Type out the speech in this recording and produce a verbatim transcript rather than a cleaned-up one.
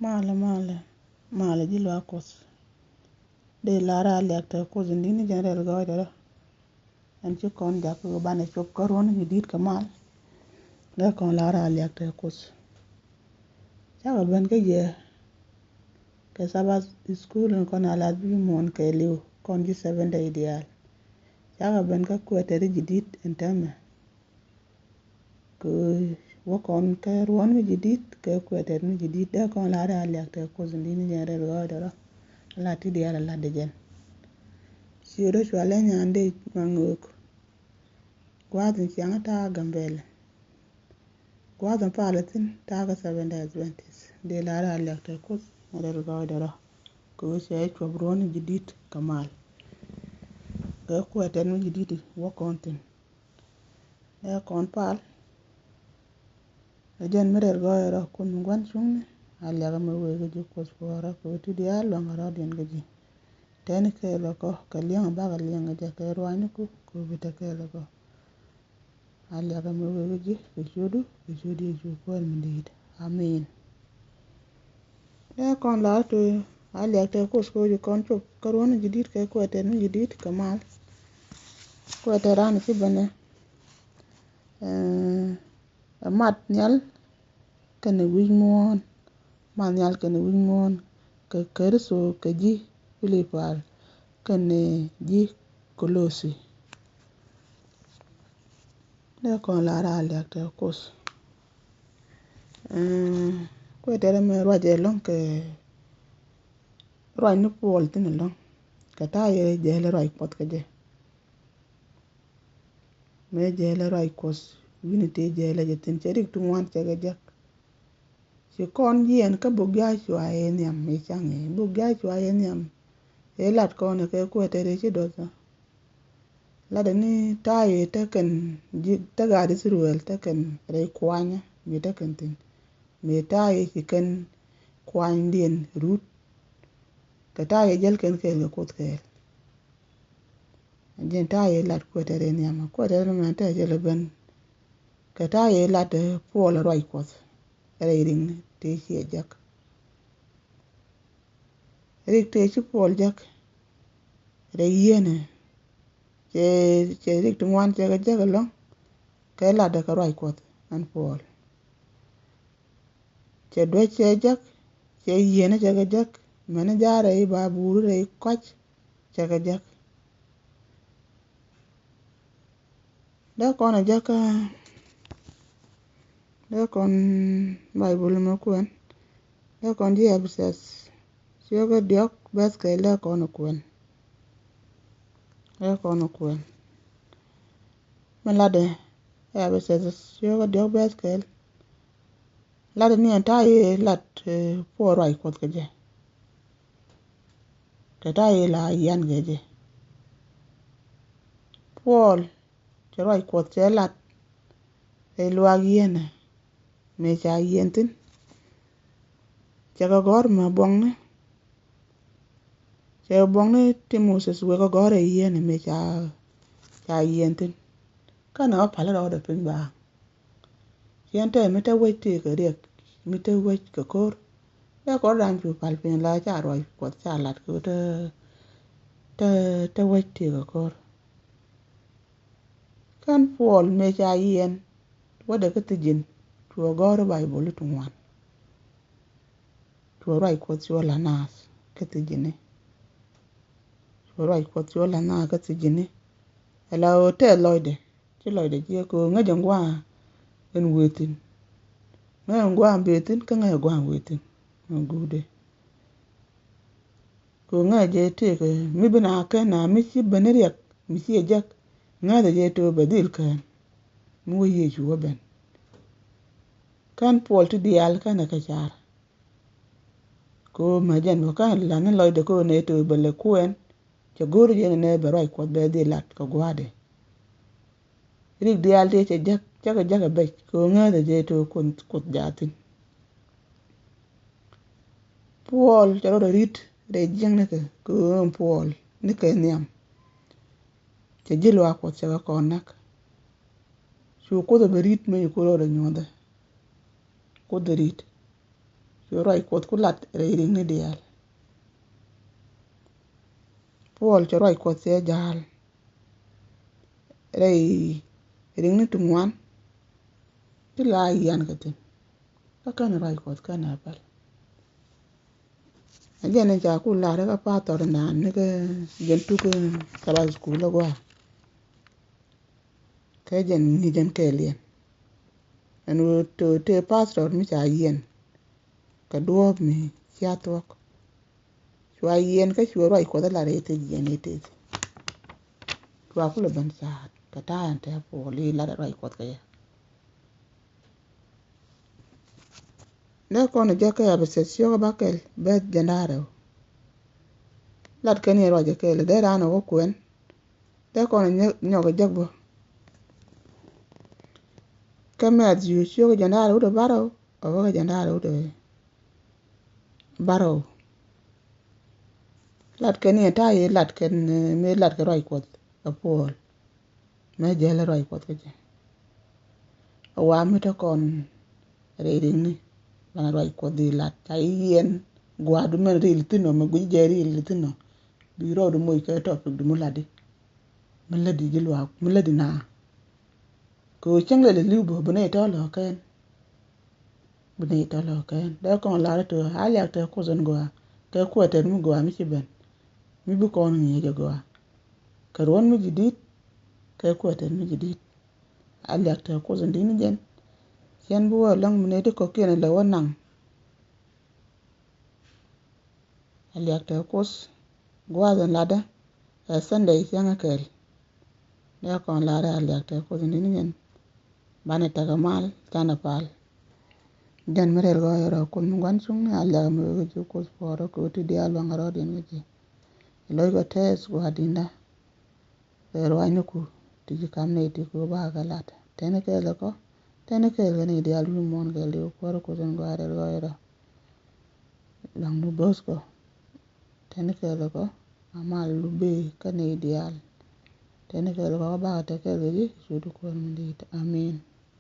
Malɛ, malɛ, malɛ ji̱ luaak Kuɔth. Dee lar a liak te Kuoth in di̱t ni jɛn rɛl gɔɔydɛ rɔ. Ɛn ci kɔn jak kɛ banɛ cop kä ruɔ̱n ji̱ di̱t kɛ mal. Dee kɔn lar a liak te Kuoth. Cakɛ ben kä jɛ kɛ Sabbath school in kɔn a lath bi muɔ̱ɔ̱n kɛ liw kɔn ji̱ seven day diaal. Cakɛ ben kä kuɛtɛri ji̱ di̱t in täämɛ. Kɛ wä kɔn kɛ ruɔ̱n mi ji̱ di̱t kɛ kuɛtɛt mi ji̱ di̱t dee kɔn la rɛy a liak tɛ Kuoth in di̱t ni jɛn rɛl gɔɔydɛ rɔ. La ti diaal a lat dee jɛn. Ciö dee cua lɛ nyan dee ma ŋöök. Gua̱a̱th in ciaŋ ta̱a̱ Gambɛl. Gua̱a̱th in pal ithin ta̱a̱ kɛ Seven Day Adventist dee la rɛy a liak tɛ Kuoth in rɛl gɔɔydɛ rɔ. Kɛ wä cɛ cuɔp ruɔ̱n mi ji̱ di̱t kɛ mal. Kɛ kuɛtɛt mi ji̱ di̱t wä kɔn thin. Ɛ kɔn pal. Ɛ jɛn mi rɛl gɔɔyɛ rɔ kun mi gua̱n cuŋni. A liakɛ mi wee kä ji̱ Kuoth puɔ̱ɔ̱rä kɛ wee ti diaal luaŋ a rɔ̱diɛn kä ji̱. Tɛni kɛɛl kɛ kɔ kɛ liɛŋ a bakɛ liɛŋ kɛ jɛ kɛ ruanyni ku kɛ wee bi te kɛɛl kɛ kɔ. A liakɛ mi wee kä ji̱ kɛ ciötdu kɛ ciöt Yecu Kuäär mi di̱i̱t. Amin. Dee kɔn lar ti a liak tɛ Kuoth kɛ wee ji̱ kɔn cop kä ruɔ̱n ji̱ di̱t kɛ kuɛtɛt mi ji̱ di̱t kɛ mal. Kuɛtɛt ran ci bɛnɛ. Ɛ, ɛ mat nhial kɛnɛ wi̱c muɔ̱ɔ̱n. Mat nhial kɛnɛ wi̱c muɔ̱ɔ̱n kɛ Kritho kɛ ji̱ Pilipal kɛnɛ ji̱ Kolosi. Dee kɔn lar a liak tɛ Kuoth. Ɛ, kuɛtɛt ɛmɛ ruacɛ ɛlɔ̱ŋ kɛ ruac ni Puɔl thi̱n ɛlɔ̱ŋ. Kɛ ta̱a̱ yɛ jɛɛlɛ ruac Kuɔth kɛ jɛ. Mëë jɛɛlɛ ruac Kuɔth wi̱ni tëë jɛɛlɛ jɛ thi̱n cɛ rik ti ŋuan cɛ kɛ jek. Ci kɔn jiɛɛn kä buk Jacua ëë nhiam ëë caŋ ëë buk Jacua ëë nhiam. Ëë lat kɔn ɛ kɛ kuɛtɛ rɛy ci duɔth ɔ. Latdɛ ni ta̱a̱ ëë te kɛn ji̱ te gaat Ithirɛl te kɛn rɛy kuanyä mi te kɛn thi̱n. Mi ta̱a̱ ëë ci kɛn kuanydiɛn rut. Kɛ ta̱a̱ ëë jäl kɛn kɛɛl kɛ Kuoth kɛɛl. Jɛn ta̱a̱ yɛ lat kuɛtɛ rɛy nhiamä kuɛtɛ rɛy nhiamä tɛ jɛ lɛ ben. Kɛ ta̱a̱ yɛ lat, eh, Puɔl ruac Kuɔth rɛy riŋ tëë ciɛ jek. Rik tëë ci Puɔl jek rɛy yieenɛ cɛ, cɛ rik ti ŋuan cɛ kɛ jek ɛlɔ̱ŋ. Kɛ latdɛ kɛ ruac Kuɔth ɛn Puɔl. Cɛ duec cɛ jek, cɛ yieenä cɛ kɛ jek, mɛni jaarɛ i̱ ba buuri rɛy kɔc cɛ kɛ jek. Dee kɔn ɛ jek, dee kɔn Baibul mɛ kuɛn, dee kɔn ji̱ Ɛpɛsɛth ciökä diɔ̱k bɛth kɛl dee kɔn ɛ kuɛn. Dee kɔn ɛ kuɛn. Mɛ latdɛ Ɛpɛsɛth ciökä diɔ̱k bɛth kɛl. Latdɛ ni ɛn ta̱a̱ yɛ lat, eh, Puɔl ruac Kuɔth kɛ jɛ. Kɛ ta̱a̱ yɛ la yian kɛ jɛ. Puɔl cɛ ruac Kuɔth cɛ lat rɛy luaak yieenɛ mëë ca yieen thi̱n. Cɛ kɛ gɔ̱r mɛ buɔ̱ŋni. Cɛ buɔ̱ŋni Timothith wek kɛ gɔ̱r rɛy yieenɛ mëë ca, ca yieen thi̱n. Kä nɛ wä pal rɔɔdɛ piny baaŋ. Ciɛn te mi te wec tëë kɛ riɛk, mi te wec kɛ ko̱r. Ɛ kɔr dan cu pal piny la ca ruac Kuɔth ca lat kɛ te, te, te wec tëë kɛ ko̱r. Kän Puɔl mëë ca yiɛn wädɛ kä thi̱ji̱n cuɛ gɔ̱r Baibol ti ŋuan. Cuɛ ruac Kuɔth cuɛ la naath kä thi̱ji̱ni. Cuɛ ruac Kuɔth cuɛ la naath kä thi̱ji̱ni. Ɛ la ɣöö tɛth lɔcdɛ ci lɔcdɛ jiɛ kɛ ɣöö ŋäc ɛn gua̱a̱ ɛn wëë thi̱n. Ŋäc ɛn gua̱a̱ bëë thi̱n kä ŋäc ɛn gua̱a̱ wëë thi̱n. Ɛn guutdɛ kɛ ɣöö ŋäc jɛ tëëkɛ mi bi na kɛn na mi ci ben ni riɛk mi ci ɛ jek. Ŋäcɛ jɛ tëë bɛ dhil kään mi wä Yecu wä ben. Kän Puɔl ti diaal känɛ kɛ car. Kɛ ɣöö mɛ jɛn bä kän la̱t ni lɔcdɛ kɛ ɣöö nɛ tëë bɛ lɛ kuɛn. Cɛ go̱o̱r jɛ ni nɛ bɛ ruac Kuɔth bɛ dhil lat kɛ gua̱a̱dɛ. Rik diaal tëë cɛ jäk cä kɛ jäk ɛ bɛc kɛ ɣöö ŋääthɛ jɛ tëë Kuoth, Kuoth jaathin. Puɔl cɛ rɔɔdɛ ri̱t rɛy jiäknikɛ kɛ ɣöö ɛn Puɔl nikɛ nhiam. Cɛ ji̱ luaak Kuɔth cɛ kɛ kɔn näk. Cu Kuoth ɛ bɛ ri̱t mëë cu Kuoth rɔɔdɛ nyuɔ̱thɛ. Kuoth ɛ ri̱t. Cuɛ ruac Kuɔth ku lat rɛy riŋni diaal. Puɔl cɛ ruac Kuɔth cɛ ja̱a̱l rɛy riŋni ti ŋuan. Ti la yian kɛ thi̱n kä kɛn ruac Kuɔth kɛn ɛ päl. Ɛ jɛn in ca ku lar kä pathɔr naan ni kä jɛn tuk Sabbath school ɛ gua. Kɛ jɛn ni jɛn kɛɛl yɛn ɛn ɣöö te pathɔr mi ca yiɛn kɛ duɔ̱ɔ̱p mi cia thuɔ̱k. Cua yiɛn kä cua ruac Kuɔth ɛ lar ɛ tëë jiɛn ɛ tëë. Cua kulɛ ben ca̱a̱t kɛ ta̱a̱ ɛn tɛɛ puɔl i̱ lar ɛ ruac Kuɔth kɛ yɛ. Dee kɔn jɛ kɛ Epɛthɛth ciökä bäkɛl bɛth jɛn da̱ŋ rɛw. Lat kɛn yɛ ruac ɛ kɛɛl dee raan ɛ wä kuɛn. Dee kɔn nyɔk ɛ jek bä. Kä Mɛthiu ciökä jɛn da̱ŋ rɛw wut ɛ bärɔw ɛ wä kɛ jɛn da̱ŋ rɛw wut ɛ bärɔw. Lat kɛn yɛ ta̱a̱ yɛ lat kɛn mëë lat kɛ ruac Kuɔth ɛ puɔl. Mëë jɛl ruac Kuɔth kä jɛ. A wa mi te kɔn rɛy riŋni banɛ ruac Kuɔth di lat ca i̱ yiɛn gua̱a̱du mɛn ril thi̱n ɔ mɛ gui̱c jɛ ril thi̱n ɔ. Bi rɔɔdu moc kɛ topic du mi lat di mi lätdi ji̱ luaak mi lätdi naa. Kɛ ɣöö cäŋ lɛ lɛ li̱w bä bi nɛy tɔ̱ lɔ̱ɔ̱k kɛn. Bi nɛy tɔ̱ lɔ̱ɔ̱k kɛn dee kɔn lar tëë a liak tëë Kuoth in gɔaa kɛ kuɛ tɛt mi gɔaa mi ci ben. Mi bi kɔn ŋi̱eec ɛ gɔaa kɛ ruɔ̱n mi ji̱ di̱t. Kɛ kuɛ tɛt mi ji̱ di̱t a liak tëë Kuoth in di̱t ni jɛn. Cɛn bi wä ɛlɔ̱ŋ mi nɛy ti kɔ̱kiɛn ɛ lɛ wä naŋ. A liak tëë Kuoth gua̱a̱th in latdä ɛ Sunday cäŋ ɛ kɛɛl. Dee kɔn lar ɛ a liak tëë Kuoth in di̱t ni jɛn. Banɛ tekɛ mal canɛ pal. Jɛn mi rɛl gɔɔyɛ rɔ Kuoth mi gua̱n cuŋni a liak mi wekɛ ji̱ Kuoth puɔ̱ɔ̱rä kɛ wä ti diaal luaŋ rɔɔdiɛn kä ji̱. Lo̱ckɔ tɛth gua̱a̱r di̱nda. Rɛl ruaacniku ti ji̱ kam nɛy ti kɛ wä bakɛ lat tɛni kɛɛl kɔ tɛni kɛɛl kɛ nɛy diaal wi̱i̱ muɔ̱ɔ̱n kɛɛl ti wä puɔ̱ɔ̱rä Kuoth in gɔaa rɛl gɔɔyɛ rɔ. Luaŋ ni bo̱o̱thkɔ tɛni kɛɛl kɔ amal lu bee kä nɛy diaal. Tɛni kɛɛl kɔ kä bakɛ tɛ kɛɛl kɛ ji̱ cu ti kuäär mi di̱i̱t. Amin.